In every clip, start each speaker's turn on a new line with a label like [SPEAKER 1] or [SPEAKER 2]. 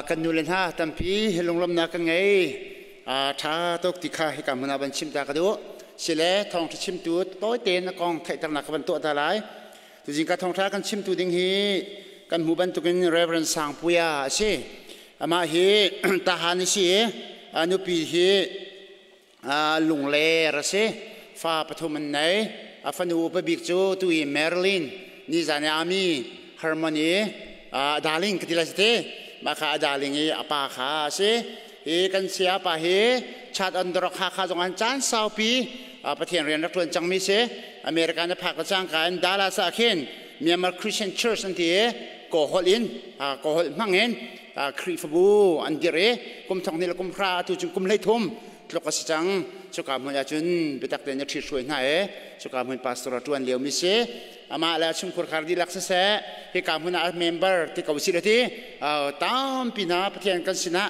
[SPEAKER 1] Kan nu le hna tampi hi lunglawmhnak kan ngei. Ṭha tuk ti kha hika hmun ah van chim ta ka duh. Sile thawngṭha chimtu tawite na kong theihternak ka van tuah ta lai. Tuzing ka thawngṭha kan chimtu ding hi kan hmuh bantukin Reverend Sangpuia a si. Amah hi Tahan a si i a nupi hi Lungler a si. Fa pathum an nei. A fanu upa bik cu tu i Marilyn nizan i ami Harmony darling ka ti lai si te. Mah kha a darling i a pa kha a si. Hi kan saya pa hi Chat on the Rock Hakha zong an caan saupi Pathian rian rak ṭuan cangmi si. America na phak le cangka in Dallas ah khin Myanmar Christian Church an ti i Kawholh in Kawholh hmang in Khrihfabu an dirh i kum thong hnih le kum hra atu cun kum 13 tluk a si cang. Cuka hmun ah cun biatak tein a ṭhithruai hna i cuka hmun pastor a ṭuan liomi si. Amah le a chungkhur khar dihlak siseh, hika hmun ah member ti ko si le ti tampi hna Pathian kan sinah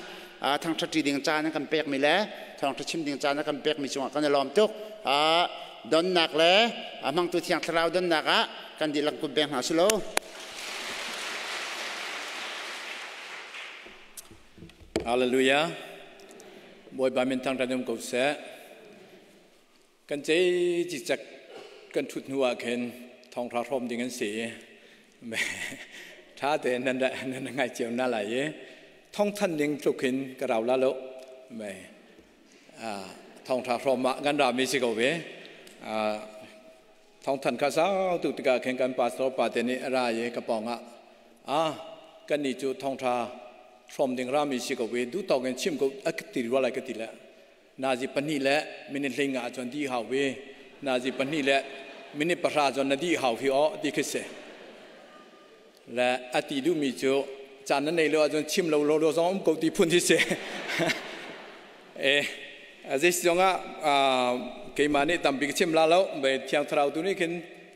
[SPEAKER 1] thangṭhat ṭi ding caan an kan pekmi le thawngṭha chim ding caan a kan pekmi cungah kan i lawm tuk. Donnak le hmangtu Thiang Thlarau donnak ah kan dihlak kut beng hna si lo.
[SPEAKER 2] Hallelujah. Bawipa min thangṭhat um ko seh. Kan cei cicak kan ṭhut hnu ah khin thawngṭha hrawm ding an si i ṭha tein nan nan ngai cio na lai i thawngthan ding tluk hin ka rau la lo. Thawngṭha hrawm ah kan rami si ko ve. Thawngthan kha sau tuk tikah khin kan pastor pa te nih a ra i ka pawng ah ah kan nih cu thawngṭha hrawm ding rami si ko ve duh tawk in chim ko a ti rua lai ka ti le nazi pahnih le minute hlinga ah cun dih hau ve nazi pahnih le minute pahra cun na dih hau hi aw ti khi si le a ti duhmi cu caan na nei lo ahcun chim lo lo lo zong um ko ti phun hi si e zeisi zongah keimah nih tampi ka chim la lo be thiang thlarau tu nih khin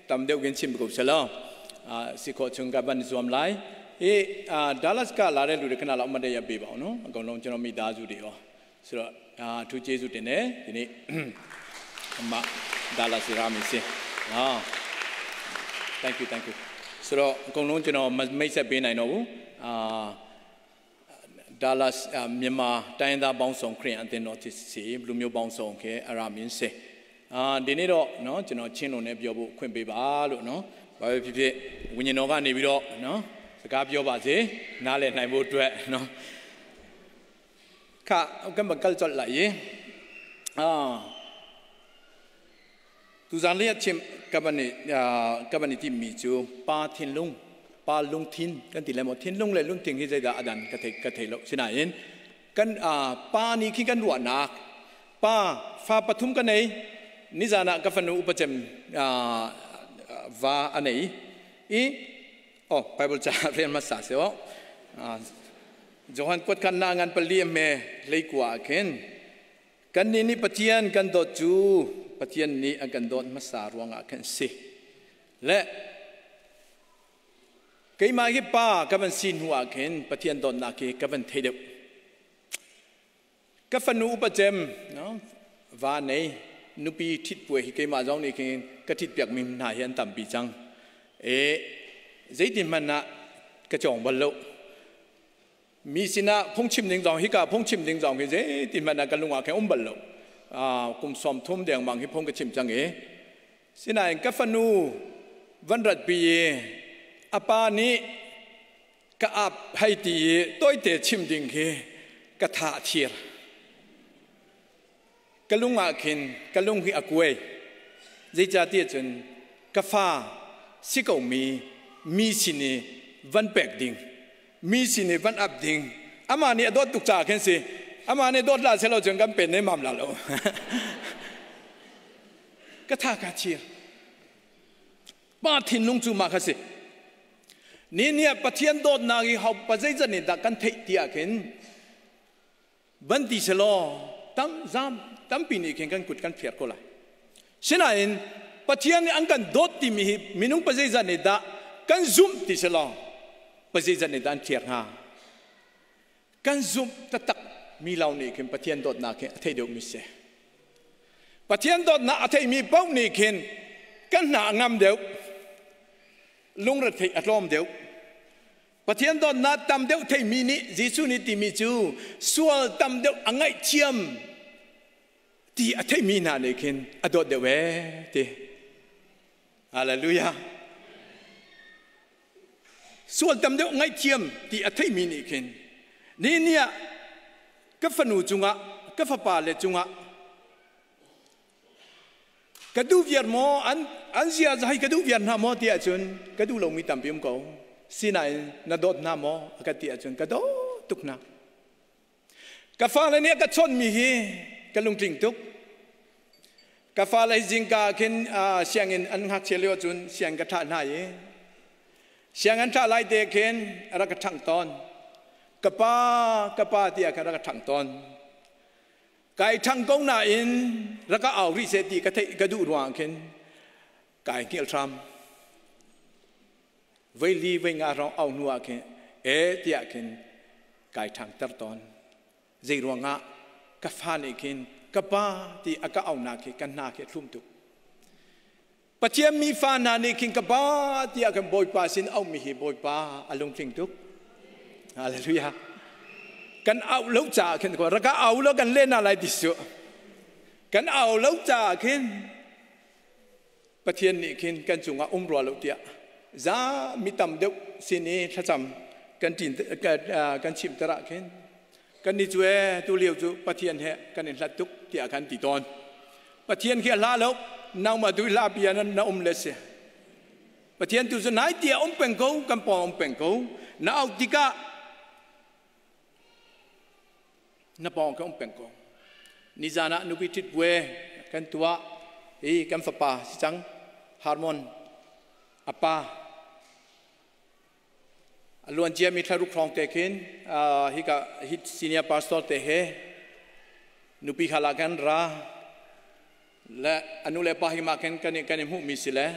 [SPEAKER 2] tam deuh kin chim ko selo si khawh chung ka ban zuam lai i Dallas ka la re lu de kana la ma de ya be ba noအကုန်လုံးကျွန်တော်မိသားစုတွေရောဆိုတော့အထူးကျေးဇူးတင်တယ်ဒီနေ့အမဒါလာစီရာမီစီအာ thank you thank you ဆိုတော့အကုန်လုံးကျွန်တော်မိတ်ဆက်ပေးနိုင်တော့ဘူးအာဒါလာမြန်မာတိုင်းသားပေါင်းစုံခရင်အသင်းတော်ဖြစ်စီလူမျိုးပေါင်းစုံခဲအရာမင်းစေအာဒီနေ့တော့เนาะကျွန်တော်ချင်းလုံးနဲ့ပြောဖို့ခွင့်ပေးပါလို့เนาะဘာပဲဖြစ်ဖြစ်ဝိညာဉ်တော်ကနေပြီးတော့เนาะစကားပြောပါစေနားလည်နိုင်ဖို့အတွက်เนาะ ခကမကလจလာယေအာသူဇန်လျက်ချင်းကပနိကပနိတိမီချူပါထင်လုံပါလုံထင်กันติเลมทินลุงเลลุงทิงฮิใจดาอดันกะเทกะเทโลสินาอินกันปานี่คิกันรัวนักปาฟาปทุมกันในนิจานะกฟนุอุปเจมวาอันไหนอีโอ้ไบเบิลจาเรียนมาสาเสียว Johan kuat kan na ngan pali me leikua khin kan ni ni Pathian kan dawt cu Pathian nih a kan dawt hmasa ruangah khan si le keimah hi pa ka van si hnu ah khin Pathian dawtnak hi ka van thei deuh ka fanu upa cem no va nei nupi ṭhit puai hi keimah zong nih khin ka ṭhit piak mi hna hi an tampi cang e zeitin hmanh ah ka cawng bal lo mi sinah phungchim ding zong hika phungchim ding zong hi zeitin hmanh ah ka lung ah khin um bal lo kum 30 dengmang hi phung ka chim cang i sinain ka fanu van rat pi i a pa nih ka ap hei ti i toite chim ding khi ka tha a thir ka lung ah khin ka lung hi a kuai zeicahtiah cun ka fa si ko mi mi sin i van pek ding mi sin i van ap ding amah nih a dawt tuk caah khin si amah nih dawt la selo cun kan pen ne mam la lo ka tha ka thir pa thinlung cu mah kha si ni ni ah Pathian dawtnak i hau pa zeizat nih dah kan theih ti ah khin van ti selaw tam zam tampi nih khin kan kut kan phiar ko lai sinain Pathian nih an kan dawt timi hi minung pa zeizat nih dah kan zumh ti selaw pa zeizat nih dah an phiar hnga kan zumh taktak mi lo nih khin Pathian dawtnak hi a thei deuhmi si Pathian dawtnak a theimi paoh nih khin kan hna a ngam deuh lungretheih a tlawm deuh. Pathian dawtnak tam deuh theimi nih Jesuh nih timi cu sual tam deuh a ngaihthiam ti a theimi hna nih khin a dawt deuh ee ti. Hallelujah. Sual tam deuh ngaihthiam ti a theimi nih khin ni ni ah ka fanu cungah ka fapa le cungah Ka duh viar maw an an ziaza hi ka duh viar hna maw ti ahcun ka duh lomi tampi um ko. Sinain na dawt hna maw a ka ti ahcun ka dawt tuk hna. Ka fale nih a ka chawnhmi hi ka lungtling tuk. Ka fale hi zingka ah khin sianginn an ngakchia lio ahcun sianginn ka thlah hna i sianginn thlah lai te khin a rak ka ṭhangh tawn. Ka pa, ka pa tiah khan a rak ka ṭhangh tawn. Kai ṭhang ko nain rak ka au rih seh ti ka theih ka duh ruangah khin kai hngilh hram. Voi li voi nga hrawng au hnu ah khin e tiah khin kai ṭhang ter tawn. Zei ruangah ka fa nih khin ka pa ti a ka aunak khi ka hna khi a thlum tuk. Pathian mi fa hna nih khin ka pa tiah kan Bawipa sin auhmi hi Bawipa a lungtling tuk. Hallelujah. Kan auh lo caah khin rak ka au lo kan lehna lai ti su. Kan au lo caah khin Pathian nih khin kan cungah um rua lo tiah za mi tam deuh sin i thlacam kan ṭin kan chim terah khin kan ni cu e tu lio cu Pathian he kan in hlat tuk tiah kan ti tawn. Pathian khi a hla lo nangmah tu hla bia na um le si Pathian tu cu nai tia um peng ko kan pawng um peng ko na auh tikah na pawng ka um peng ko nizan ah nupi ṭhit bue kan tuah i kan fapa si cang Harmon apa A luanciami thlaruk hrawng te khin hika hi senior pastor te he nupi khal ah kan ra le anu le pa hi ma khin kan kan i hmuhmi si le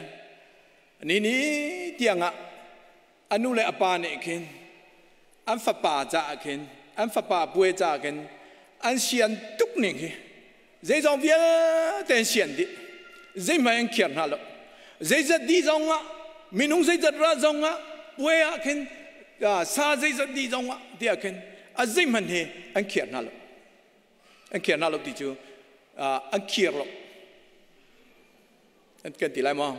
[SPEAKER 2] ni ni tiang ah anu le apa nih khin an fapa caah khin an fapa puai caah khin an sian tuk ning hi zeizong vialte an sian dih zeihmanh an khiar hna lo zeizat dih zong ah minung zeizat ra zong ah puai ah khin sa zeizat dih zong ah tiah khin a zeihmanh hi an khiar hna lo an khiar hna lo ti cu an khiar lo an kan ti lai maw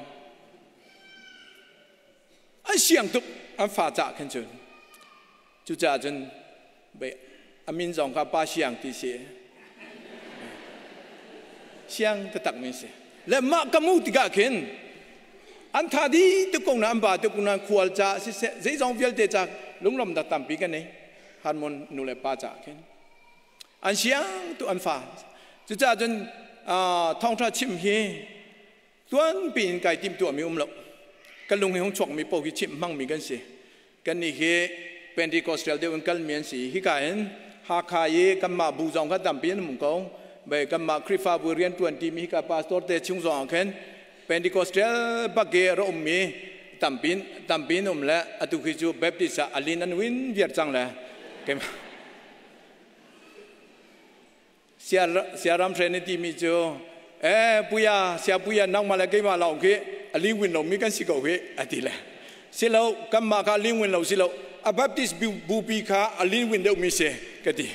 [SPEAKER 2] an siang tuk an fa cah khin cun Cucaah cun a min zong kha Pa Siang ti si. Siang taktak mi si. Le mah ka mu tikah khin an tha di tuk ko na an ba tuk na khual ca siseh zeizong vialte ca lunglawm dak tampi kan nei hanmon nu le pa ca khin an siang tu an fa cucaah cun thawngtha chim hi tuan piin kai tim tuahmi um lo kan lung hi hung chuakmi paoh hi chimh hmangmi kan si kan nih hi Pentecostal deuh in kalmi an si hika in Hakha i kanmah bu zong kha tampi an um ko bai kanmah Khrihfabu rian ṭuan timi hika pastor te chung zong ah khin Pentecostal bak i ra ummi tampin tampin um le atu khi cu Baptist ah alin an win viar cang le keimah Siaram hren i timi cu eh puya sia puya nangmah le keimah lawng khi a lingwin lomi kan si ko hi a ti le silo kanmah kha lingwin lo silo a Baptist bupi kha a lingwin deuhmi si ka ti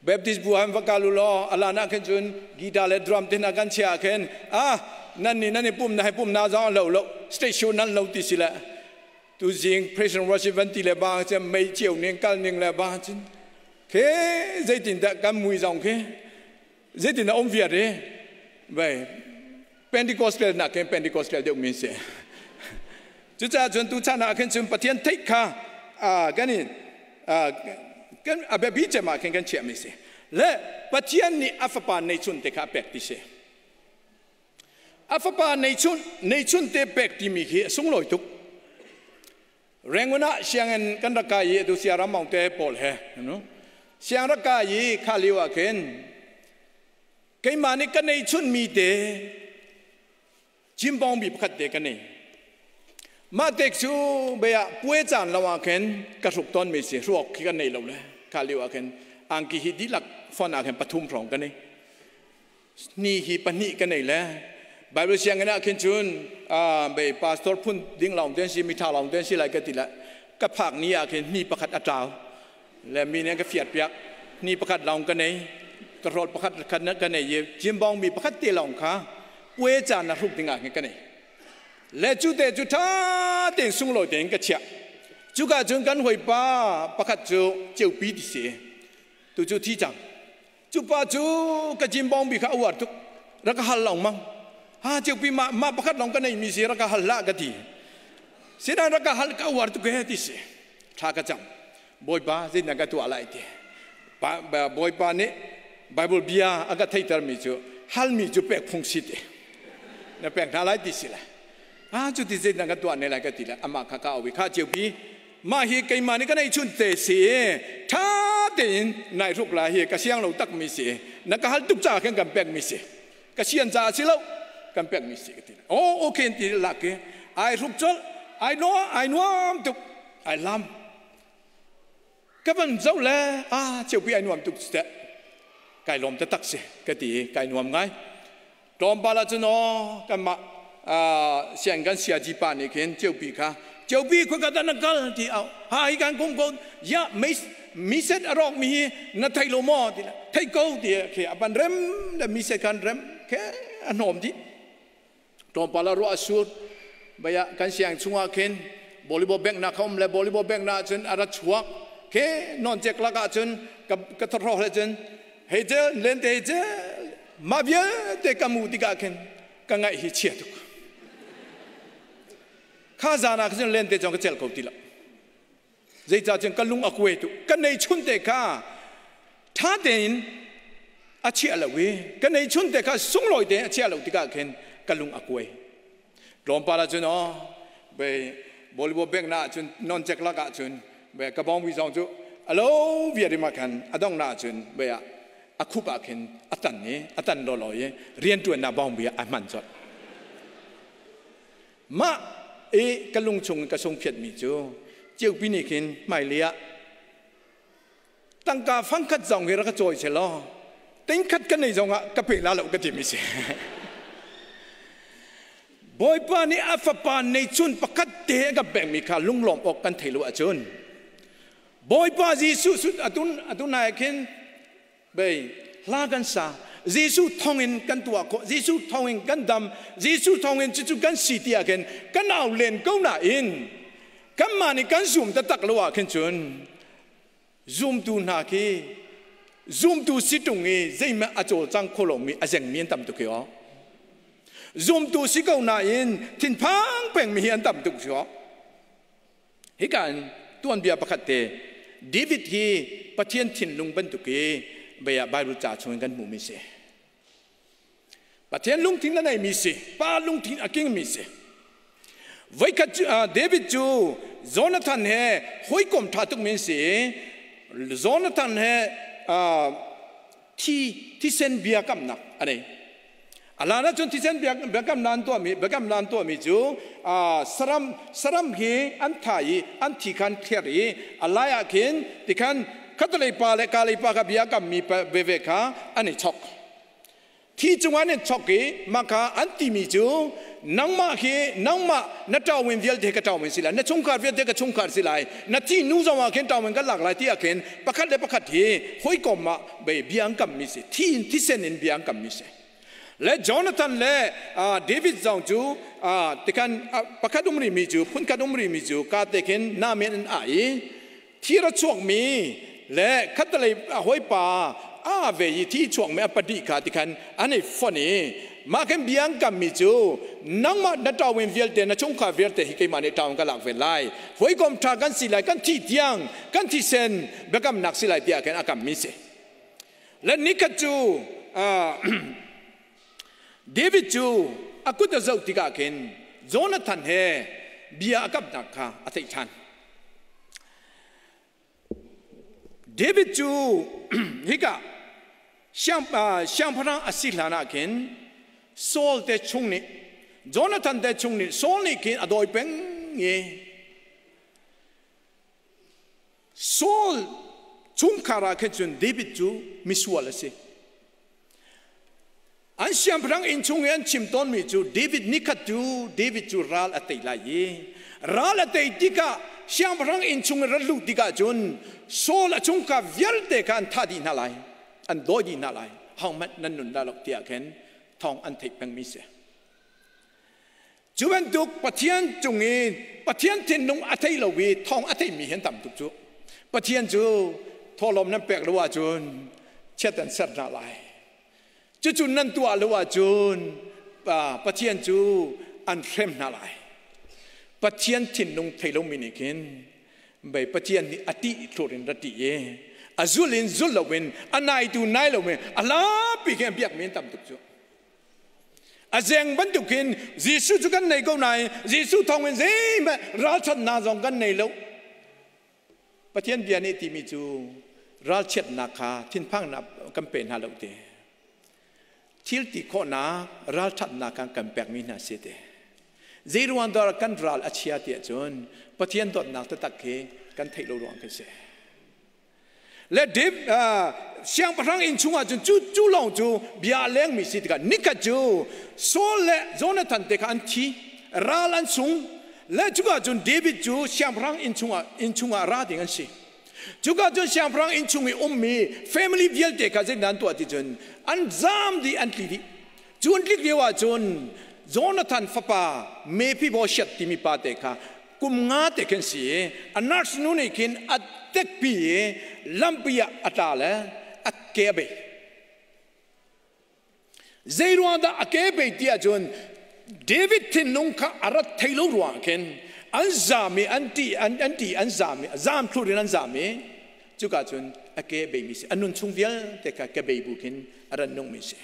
[SPEAKER 2] Baptist bu han va kal u law alan ah khin cun guitar le drum te hna kan chia khin ah nan ni nan i pum na hai pum na zong lo lo stage show nan lo ti si le tu zing president worship van ti le bang cem mei chiu ning kal ning le bang cun Khi zeitindah kan mui zong khi zeitindah um viar i vei Pentecostal nak khin Pentecostal deuh mi si. Cucaah cun tu chan ah khin cun Pathian theih kha kan in kan a biapi cem ah khin kan chiah mi si. Le Pathian nih a fapa neihchun te kha a pek ti si. A fapa neihchun neihchun te pek timi khi a sunglawi tuk. Rangoon ah sianginn kan rak kai i atu Siaram Maung te pawl he siang rak kai i kha lio ah khin keimah nih ka nei chunmi te cimbawng bi pakhat te ka nei mah tek cu be ah puai caan lo ah khin ka hruk tawn mi si hruak khi kan nei lo le kha lio ah khin angki hi dihlak fon ah khin pathum hrawng ka nei ni hi pahnih ka nei le Bible sianginn ah khin cun bei pastor phun ding lawng ten si mi tha lawng ten si lai ka ti le Ka phak ni ah khin hni pakhat a tlau. Le mi nih an ka fiat piak. Hni pakhat lawng ka nei. Ka hrawt pakhat ka nei i cimbawng mi pakhat te lawng kha puai caan na hruk ding ah khin ka nei. Le cu te cu ṭha tein sunglawi tein ka chiah. Cuka cun kan hawipa pakhat cu Ceupi ti si. Tu cu thi cang. Cu pa cu ka cimbawng bi kha a uar tuk. Rak ka hal lengmang. Ha Ceupi mah mah pakhat lawng ka neimi si rak ka hal hlah ka ti. Sinain rak ka hal ka uar tuk he ti si. Thla ka cam. Bawipa zeitindah ka tuah lai ti. Bawipa nih Bible bia a ka theihtermi cu halmi cu pek phung si ti. Na pek hna lai ti si lai. Ah cu ti zeitindah ka tuah ne lai ka ti le amah kha ka au i kha Ceupi mah hi keimah nih ka neih chun te si ṭha tein nai hruk la hi ka siang lo takmi si na ka hal tuk caah khan kan pekmi si ka sian caah si lo kan pekmi si ka ti oh okay ti lak i ai hruk colh ai no ai nuam tuk ai lam ka van zoh le ah Ceupi ai nuam tuk teh kai lawm taktak si ka ti i kai nuam ngai. Tlawmpal ah cun aw kanmah siang kan siaji pa nih khin Ceupi kha Ceupi khua ka na kal ti au ha hi kan kum ko ya mi set a rawk mi hi na thei lo maw ti thei ko ti khi a ban rem le mi set kan rem ke a hnawm di. Tlawmpal ah ruah a sur baya kan siang chungah khin volleyball bank na kha um le volleyball bank na cun a ra chuak ke non cek lak ah cun ka ka thro le cun hei je len te je mah vialte ka mu tikah khin ka ngaih hi chia tuk. Kha zan ah khin lente cong ka cel ko ti lo. Zeicah cun ka lung a kuai tuk. Ka nei chun te kha ṭha tein a chiah lo i ka nei chun te kha sunglawi tein a chiah lo tikah khin ka lung a kuai. Tlawmpal ah cun aw bei volleyball bank na cun non check lak ah cun be ka bawng wi zong cu alo viar ma khan adong na cun be a a khup ah khin a tan i a tan lawlaw i rianṭuan na bawng bi a hman colh. Mah i ka lung chung ka sung phiat mi cu Ceupi nih khin hmailei ah tangka fangkhat zong hi rak ka cawi se law tingkhat ka nei zong ah ka pe la lo ka ti mi si. Bawipa nih a fapa neichun pakhat te a kan pekmi kha lunglawm awk kan thei lo ahcun Bawipa Jesuh atun atun nai khin bei hla kan sa. Jesuh thawngin kan tuah khawh, Jesuh thawngin kan dam, Jesuh thawngin cucu kan si ti ah khin kan au len ko nain kanmah nih kan zum taktak lo ah khin cun zumtu hna khi zumtu si ṭung i zeihmanh a cawlcang kho lomi a zengmi an tam tuk hi aw. Zumtu si ko nain thinphang pengmi hi an tam tuk si aw. Hika in tuanbia pakhat te David hi Pathian thinlung bantuk i bia Bible ca chung in kan hmuhmi si. Pathian lungthin a neimi si, pa lungthin a kingmi si. Voikhat cu David cu Jonathan he hawikom ṭha tukmi an si i Jonathan he thi thisen biakamnak a nei. A lan ahcun thisen biakamnak an tuahmi biakamnak an tuahmi cu saram saram hi an tha i an thi khan thler i a lai ah khin tikhan khatalei pa le kalei pa kha bia kammi veve kha an i chok. Thi cungah an chok i mah kha an timi cu nangmah hi nangmah na ṭawin vialte ka ṭawin si lai, na chungkhar vialte ka chungkhar si lai, na thi nu zong ah khin ṭawin kan lak lai ti ah khin pakhat le pakhat hi hawikom ah bei bia an kammi si, thi in thisen in bia an kammi si. Le Jonathan le David zong cu tikhan pakhat um rimi cu phunkhat um rimi cu ka te khin namen an ah i thir a chuakmi le khattelei a hawipa a ve i thi chuakmi a pahnih kha tikhan an i fonh i mah khin bia an kammi cu nangmah na ṭawin vialte na chungkhar vialte hi keimah nih ṭawin ka lak ve lai, hawikom ṭha kan si lai, kan thih tiang kan thisen biakamnak si lai tiah khin a kammi si. Le nikhat cu David cu a kut a zoh tikah khin Jonathan he bia a kamnak kha a theih ṭhan. David cu hika siangpahrang a si hlan ah khin Saul te chung nih Jonathan te chung nih Saul nih khin a dawi peng i Saul chungkhar ah khin cun David cu misual a si. An siangpahrang inn chung i an chim tawnmi cu David nikhat cu David cu ral a tei lai i ral a tei tikah Siangpahrang inn chung in rat luh tikah cun Saul a chungkhar vialte kha an thah dih hna lai, an dawi dih hna lai, hohmanh nan nun dah lo tiah khin thawng an theih pengmi si. Cu bantuk Pathian cung i Pathian thinlung a thei lo i thawng a theimi hi an tam tuk cu. Pathian cu thawhlawm nan pek lo ahcun chiat an ser hna lai. Cucu nan tuah lo ahcun Pathian cu an hrem hna lai. Pathian thinlung thei lomi nih khin bei Pathian nih a ṭih thlur in ra ṭih i a zul in zul loin a naitu nai loin a hlapi khin a biakmi an tam tuk cu. A zeng bantukin Jesuh cu kan nei ko nain Jesuh thawngin zeihmanh ralchanhnak zong kan nei lo. Pathian bia nih timi cu ralchiatnak kha thinphangnak kan pe hna lo te. Thil ti khawhnak ralṭhatnak kha kan pekmi hna si te. Zeiruang dah kan ral a chia tiah cun Pathian dawtnak taktak khi kan theih lo ruang khi si. Le siangpahrang inn chungah cun cu cu lawng cu bia a lengmi si tikah nikhat cu Saul le Jonathan te kha an thi, ral an sung. Le cuka cun David cu siangpahrang inn chungah ra ding an si. Cuka cun siangpahrang inn chung i ummi family vialte kha zeidah an tuah ti cun an zaam dih, an tli dih. Cu an tlik lio ah cun Jonathan fapa Mephibosheth timi pa te kha kum nga te khin si i a nurse nu nih khin a tekpi i lampi ah a tla le a ke a bei. Zei ruang dah a ke bei ti ahcun David thinlung kha a rat thei lo ruang khin an zam i an ti an ti an zam i zam thlur in an zam i cuka cun a ke a beimi si, a nun chung vialte kha ke bei bu khin a ran nungmi si.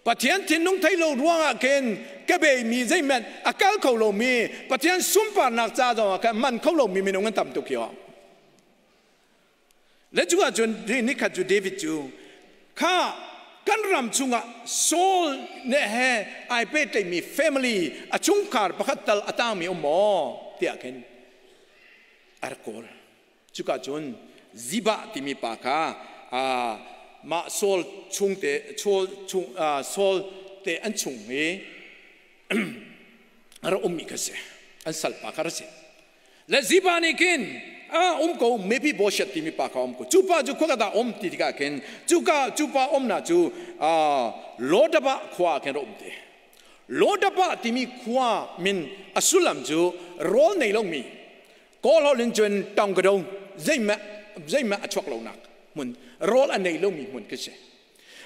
[SPEAKER 2] Pathian thinlung thei lo ruangah khin ka beimi zeihmanh a kal kho lomi, Pathian sunparnak ca zongah khan man kho lomi minung an tam tuk hi. Le cu ahcun nikhat cu David cu kha kan ram chungah Saul ne he ai pehtlaihmi family a chungkhar pakhat tal a tangmi um maw tiah khin a rak kawl. Cuka cun Ziba timi pa kha mah Saul chung te Saul chung Saul te an chung i a rak ummi kha si, an salpa kha rak si. Le Ziba nih khin a um ko, Mephibosheth timi pa kha um ko. Cu pa cu khua dah um ti tikah khin cuka cu pa umnak cu Lodaba khua ah khin rak um te. Lodaba timi khua min a sullam cu rawl nei lomi, Kawl holh in cun tongkado, zeihmanh zeihmanh a chuak lonak hmun, rawl a nei lomi hmun khi si.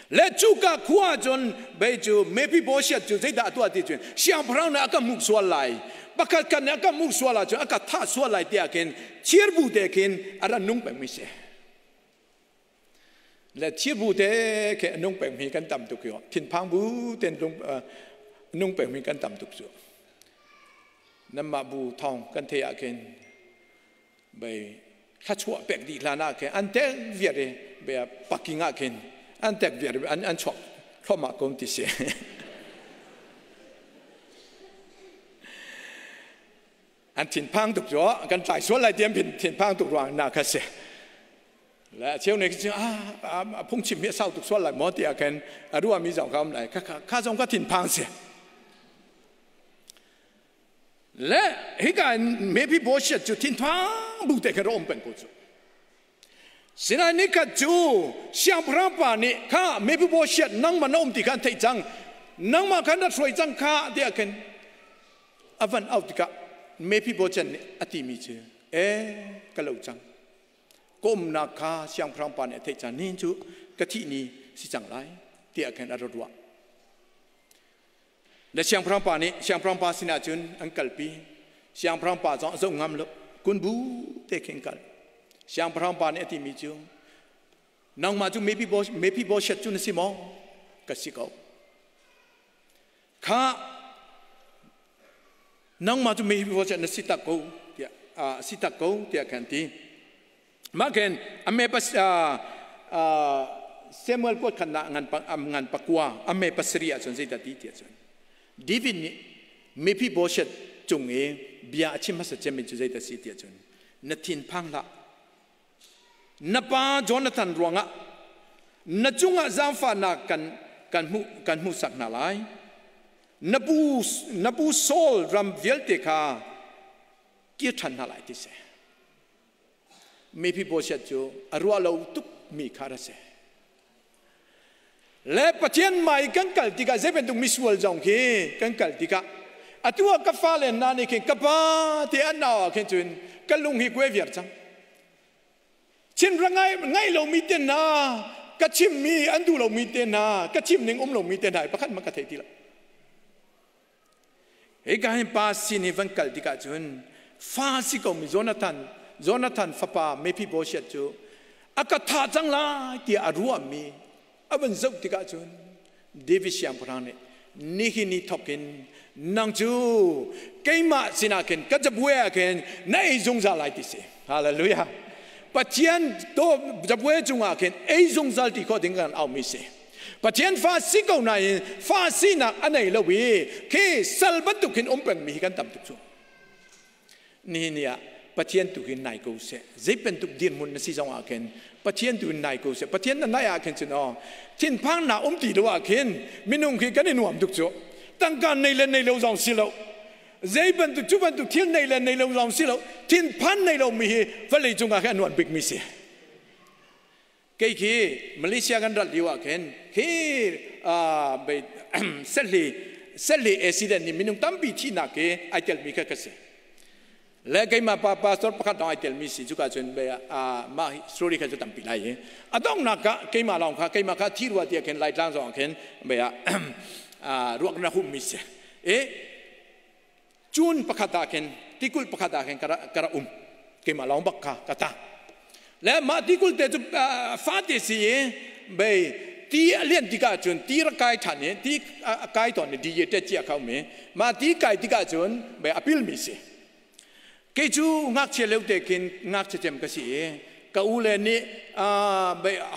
[SPEAKER 2] Le cuka khua cun bei cu Mephibosheth cu zeidah a tuah ti cun siangpahrang nih a ka hmuh sual lai, pakhat khat nih a ka hmuh sual ahcun a ka thah sual lai tiah khin thirbu te khin a ra nung pengmi si. Le thirbu te khi a nung pengmi kan tam tuk yo, thinphang bu ten nung pengmi kan tam tuk cu. Nanmah bu thawng kan theih ah khin bei thlachuah pek dih hlan ah khin an tek viar i bei parking ah khin an tek viar i an chuak thluahmah ko ti si. An thinphang tuk cu kan tlai sual lai ti an thinphang tuk ruang na kha si. Le a cheu nih cun a phungchim hi a sau tuk sual lai maw tiah khin a ruahmi zong kha um lai, kha zong ka thinphang si. Le hika in Mephibosheth cu thinphang bu te khin ra um peng ko cu. Sinain nikhat cu siangpahrang pa nih kha Mephibosheth, nangmah na um ti kha an theih cang, nangmah khan na hruai cang kha tiah khin a van auh tikah Mephibosheth nih a timi cu, e ka lo cang, ka umnak kha siangpahrang pa nih a theih cang, nihin cu ka thih ni si cang lai tiah khin a ra ruah. Le siangpahrang pa nih siangpahrang pa sinah cun an kalpi. Siangpahrang pa zong a zoh ngam lo, kun bu te khin kal. Siangpahrang pa nih a timi cu, nangmah cu Mephibosheth cu na si maw? Ka si ko. Kha nangmah cu Mephibosheth na si tak ko tiah si tak ko tiah khan ti. Mah khin ame pas Samuel kuat khan ngan ngan pakua ame pasarih ahcun zeidah ti tiah cun David nih Mephibosheth cung i bia a chim hmasa cemmi cu zeidah si tiah cun, na thinphang hlah, na pa Jonathan ruangah na cungah zaangfahnak kan kan hmuh kan hmuhsak hna lai, na pu Saul ram vialte kha. Kir ṭhan hna lai ti si. Mephibosheth cu a ruah lo tuk mi kha a si. Le Pathian mai kan kal tikah zei bantuk misual zong khi kan kal tikah atu ah ka fale hna nih khin ka pa te an nau ah khin cun ka lung hi kuai viar cang. Chin ra ngai ngai lomi te hna ka chimmi an duh lomi te hna ka chim ning um lomi te hna pakhat man ka thei ti lo. Hika hin pa sin hi van kal tikah cun fa si komi Jonathan Jonathan fapa Mephibosheth cu a ka thah cang lai tiah a ruahmi a van zoh tikah cun David siangpahrang nih nihin ni thawk in nang cu keimah sinah khin ka cabuai ah khin na ei zungzal lai ti si. Hallelujah. Pathian to cabuai cungah khin ei zungzal ti khawh ding kan aumi si. Pathian fa si ko nain fa sinak a nei lo i khi sal bantuk hin um pengmi hi kan tam tuk cu. Nihin ni ah Pathian tu hin nai ko seh. Zei bantuk dirhmun na si zong ah khin Pathian tu in nai ko seh. Pathian na nai ah khin cun aw thinphang na um ti lo ah khin minung khi kan i nuam tuk cu. Tangka nei le nei lo zong si lo. Zei bantuk cu bantuk thil nei le nei lo zong si lo. Thinphan nei lo mi hi vawlei cungah khin a nuam bik mi si. Kei khi Malaysia kan rat lio ah khin khi sehli sehli accident nih minung tampi thihnak hi ai telmi kha ka si. Le keimah pa pastor pakhat dong ai telmi si cuka cun be mah story kha cu tampi lai i a donghnak ah keimah lawng kha keimah kha thi rua tiah khin Laitlang zong ah khin be ruak na hummi si. E cun pakhat ah khin tikulh pakhat ah khin ka ra um keimah lawng bak kha ka ta le mah tikulh te cu fate si i bei ti a lian tikah cun ti ra kai ṭhan i ti a kai tawn i DJ te cia kha um i mah ti kai tikah cun bei a pilmi si. Kei cu ngakchia lio te khin ngakchia cem ka si i ka u le nih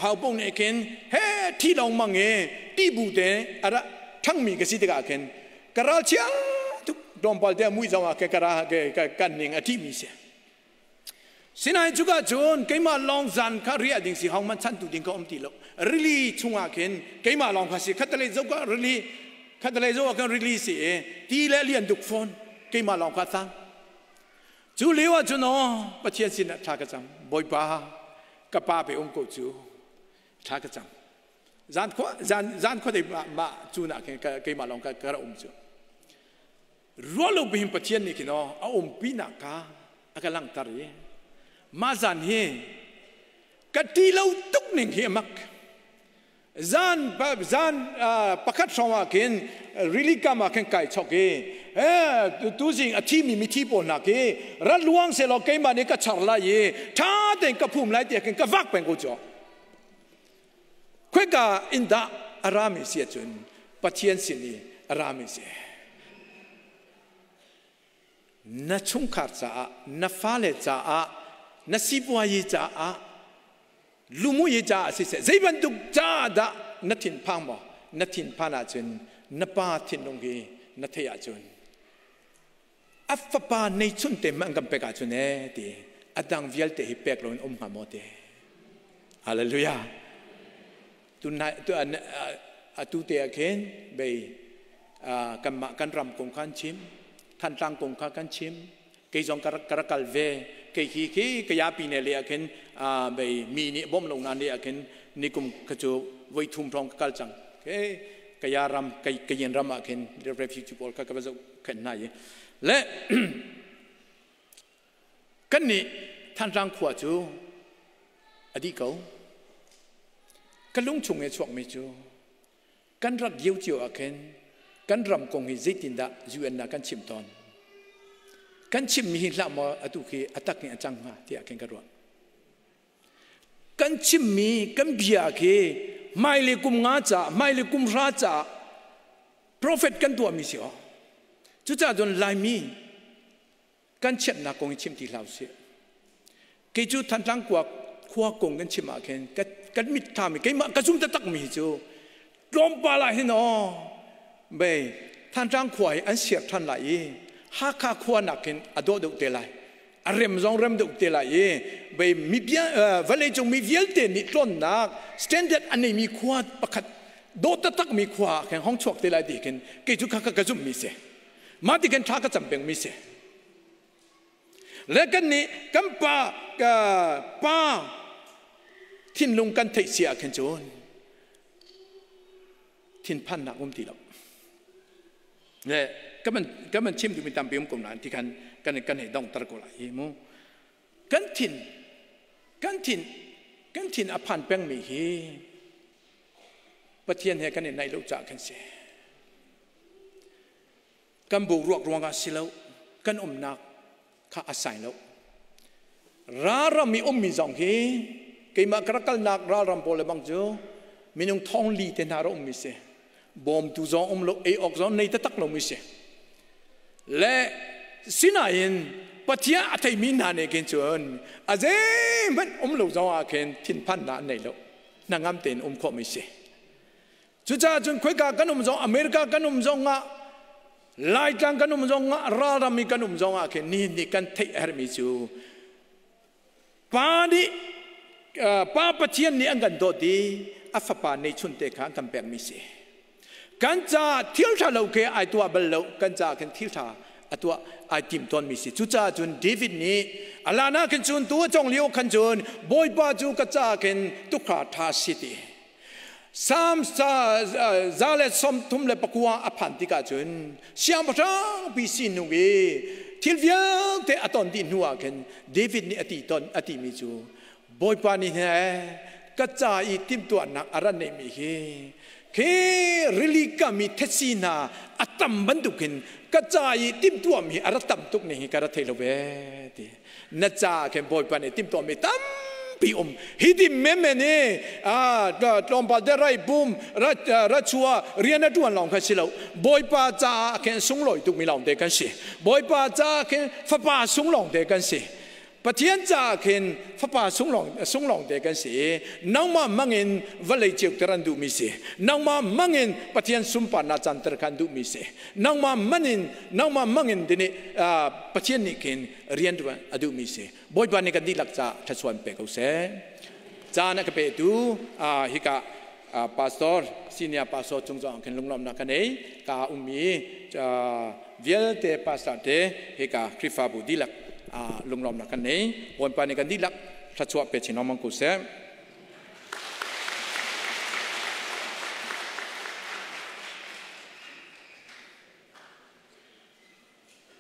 [SPEAKER 2] haupung nih khin he thi lawng mang i ti bu te a ra ṭhangmi ka si tikah khin ka ralchia tuk. Tlawmpal te mui zong ah ke ka ra ke kan ning a ṭihmi si. Sinain cuka cun keimah lawng zan kha riah ding si hong man chantu ding ka um ti lo. Rili chungah khin keimah lawng kha si khatalei zo ka rili khatalei zo ah kan rili si i ti le lian duk fawn keimah lawng kha tang. Cu lio ah cun aw Pathian sinah thla ka cam. Bawipa, ka pa pe um ko cu thla ka cam. Zan khua zan zan khua dei mah cu na khin keimah lawng ka ka um cu. Ruah lo bihin Pathian nih khin aw a umpi nak ka a ka langhter i mah zan hi ka ti lo tuk ning hi a mak. Zan zan pakhat hrawng ah khin rili kam ah khin kai chok i tuzing a thimi mithi pawl hna khi rat luang selaw keimah nih ka char lai i ṭha tein ka phum lai tiah khin ka vak peng ko cu. Khoika in dah a rami si ahcun Pathian sin i a rami si. Na chungkhar caah, na fale caah, na sipuayi caah, lumui caah siseh zei bantuk caah dah na thinphang maw? Na thinphan ahcun na pa thinlung hi na theih ahcun a fapa neichun te hmanh kan pek ahcun ee ti a dang vialte hi pek loin um hnga maw ti. Hallelujah. Tunai tu atu te ah khin bei kanmah kan ram kong kha an chim, Thantlang kong kha kan chim. Kei zong ka rak kal ve. Kei khi khi kayapi ne le ah khin bei mi nih bawm lo na ne ah khin nikum kha cu voi thum hrawng ka kal cang. Ke kaya ram kayin ram ah khin refugee pawl kha ka va zoh khen hna i le kan nih Thantlang khua cu a dih ko. Ka lung chung i chuakmi cu kan rak lio cio ah khin kan ram kong hi zeitindah UN ah kan chim tawn. Kan chimmi hi hlah maw atu khi a tak in a cang hnga tiah khin ka ruah. Kan chimmi kan bia khi hmailei kum nga ca, hmailei kum hra ca prophet kan tuahmi si aw. Cucaah cun Laimi kan chiatnak kong i chim ti hlah usih. Kei cu Thantlang khua khua kong kan chim ah khin kan mitthlam i keimah ka zum taktak mi cu tlawmpal ah hin aw bei Thantlang khua hi an siar ṭhan lai i Hakha khua nakin a dawh deuh te lai, a rem zong rem deuh te lai i bei mi vawleicung mi vialte nih tlawnnak standard a neimi khua pakhat dawh taktak mi khua ah khin hong chuak te lai ti khin kei cu kha ka zumh mi si. Mah ti khin thla ka cam peng mi si. Le kan nih kan pa pa thinlung kan theih sia khin cun thinphannak um ti lo. Le kan man chim duhmi tampi um ko nain ti khan kan kan hei dongter ko lai hi mu. Kan thin kan thin kan thin a phan pengmi hi Pathian he kan i naih lo caah kan si. Kan boruak ruangah si lo, kan umnak kha a sai lo. Ralram i ummi zong hi keimah ka rak kalnak ralram pawl le bang cu minung thong li te hna ra ummi si. Bawmtu zong um lo, ei awk zong nei taktak lomi si. Le sinain Pathian a theimi hna nih khin cun a zeihmanh um lo zong ah khin thinphannak an nei lo. Hnangam tein um khawhmi si. Cucaah cun khoika kan um zong, America kan um zong ah, Laitlang kan um zong ah, ralram i kan um zong ah khin nihin ni kan theih a herhmi cu Pa nih Pa Pathian nih an kan dawt i a fapa neihchun te kha an kan pekmi si. Kan caah thil ṭha lo ke ai tuah bal lo, kan caah khin thil ṭha a tuah ai tim tawnmi si. Cucaah cun David nih a lan ah khin cun tu a cong lio khan cun Bawipa cu ka caah khin tukhra ṭha si ti. Psalm 139 a phan tikah cun siangpahrang pi si hnu i thil vialte a ton dih hnu ah khin David nih a ti ton a timi cu Bawipa nih he ka ca i timhtuahnak a ran neihmi hi khi rili kam i thetse hna a tam bantukin ka ca i timhtuahmi a ra tam tuk ning hi ka ra thei lo ve ti. Na ca khin Bawipa nih timhtuahmi tampi um hi ti menmen i tlawmpal te rai bum ra chua rian a ṭuan lawng kha si lo. Bawipa caah khin sunglawi tukmi lawng te kan si. Bawipa caah khin fapa sunglawng te kan si. Pathian caah khin fapa sunglawng te kan si i nangmah mangin vawlei ceuter an duhmi si. Nangmah mangin Pathian sunparnak canter kha an duhmi si. Nangmah manin nangmah mangin dini Pathian nih khin rian ṭuan a duhmi si. Bawipa nih kan dihlak ca thluachuah pe ko seh. Caan a ka petu hika pastor, senior pastor cung zong khin lunglawmhnak ka nei. Ka ummi vialte pastor te hika Khrihfabu dihlak lunglawmhnak kan nei. Bawipa nih kan dihlak thluachuah pe chin lengmang ko seh.